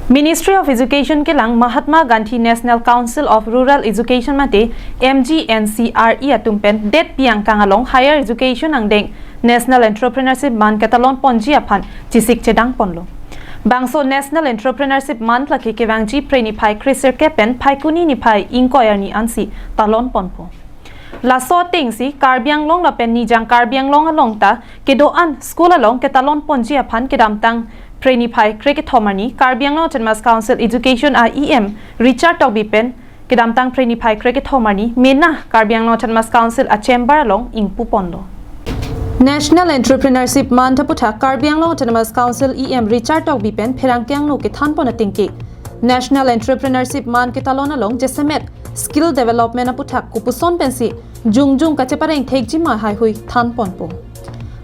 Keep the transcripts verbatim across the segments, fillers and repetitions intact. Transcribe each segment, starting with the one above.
Ministry of Education kelang Mahatma Gandhi National Council of Rural Education mate M G N C R E atum pen det piang kang along higher education angdeng National Entrepreneurship Month ketalon ponji aphan chisik chedang ponlo. Bangso National Entrepreneurship Month lake kevangji Phre niphai kresirkep pen Phaikuni niphai ingkoi arni ansi talon ponpo. Laso atengsi Karbi Anglong lapen Nijang Karbi Anglong along ta kedo-an school along ketalon ponji aphan kedamtang Phre niphai krekethom arni Karbi Anglong Autonomous Council Education a E M Richard Tokbi pen kedamtang Phre niphai krekethom arni mena Karbi Anglong Autonomous Council a chamber along ingpu ponlo. National Entrepreneurship Month aputhak Karbi Anglong Autonomous Council E M Richard Tokbi pen pherangke angno kethan pon atengke National Entrepreneurship Month ketalon along jasemet skill development aputhak kopuson pensi jongjong kachepareng thekji ma haihui than ponpo.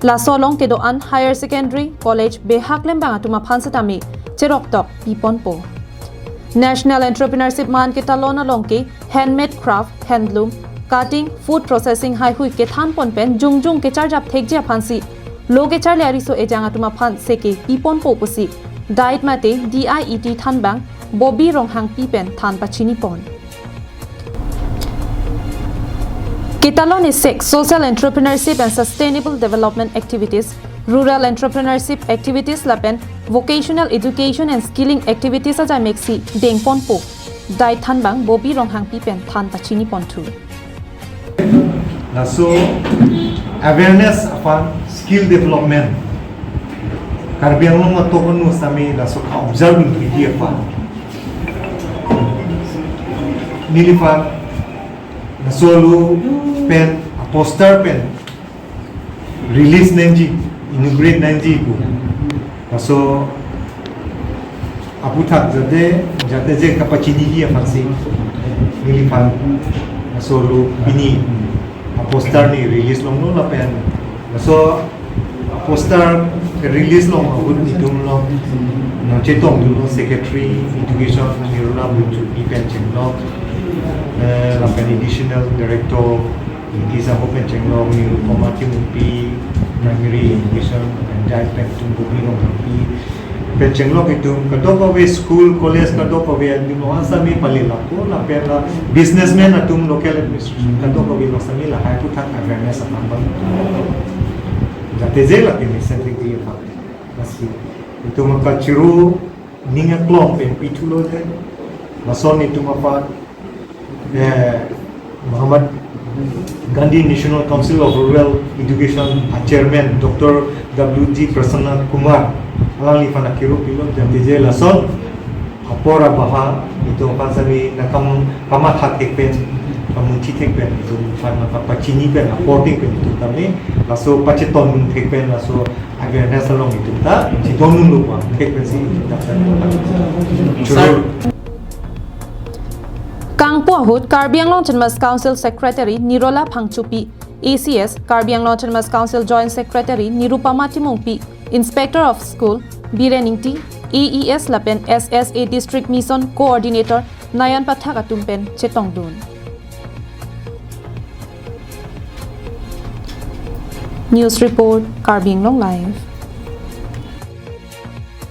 Laso along kedo-an higher secondary, college behak lembang atum aphan setame cheroktok pi ponpo. National Entrepreneurship Month ketalon along ke handmade craft, handloom, cutting, food processing haihui kethan pon pen jongjong kecharjap thekji aphansi lo kecharli ariso ejang atum aphan seke pi ponpo pusi DIET mate D I E T thanbang Bobby Ronghangpi pen than pachini pon. Ketalon isek social entrepreneurship and sustainable development activities, rural entrepreneurship activities lapen vocational education and skilling activities ajai meksi deng ponpo DIET thanbang Bobby Ronghangpi pen than pachini ponthu. Laso awareness aphan skill development Karbi Anglong atok anu sami laso ka-observe ingkidi aphan neliphan laso alu pen a poster pen release nangji, inaugurate nangji pu. Laso aputhak jate jate je kapachiniji aphansi neliphan laso alu pini a poster ni release longlo lapen laso a poster release long ahut netum lo nangchetongdunlo Secretary Education Nirula Phangchopi pen chenglok, eh, lapen Additional Director Ingti Sahu pen chenglok, Nirupama Timungpi, Primary Education, and DIET pen itum Bobby Ronghangpi pen chenglok itum kadokave school, college kadokave adim lo asami pali lapu lapen la businessman atum local administration kadokave lo asami lahai aputhak awareness aphan bang. Jate je lapen mesen thekji aphan. Lasi itum kachiru ning aklong pen pithulo je. Lason itum aphan eh, Mahatma Gandhi National Council of Rural Education a Chairman Doctor W G Prasanna Kumar alangliphan akiru pilo jate je lason apor abaha itum aphan sami nakam kamathak thek pen, kamunthi thek pen, itum aphan nakam pachini pen, apor thek pen itum kami laso pachetong thek pen laso awareness along itum ta chidon nunglo pa thek pensi itum ta. Sir. Choro. Kangpu ahut Karbi Anglong Autonomous Council Secretary Nirula Phangchopi, A C S, Karbi Anglong Autonomous Council Joint Secretary Nirupama Timungpi, Inspector of School Biren Ingti, A E S lapen S S A District Mission Coordinator Nayan Pathak atum pen chetongdun. News report, Karbi Anglong Live.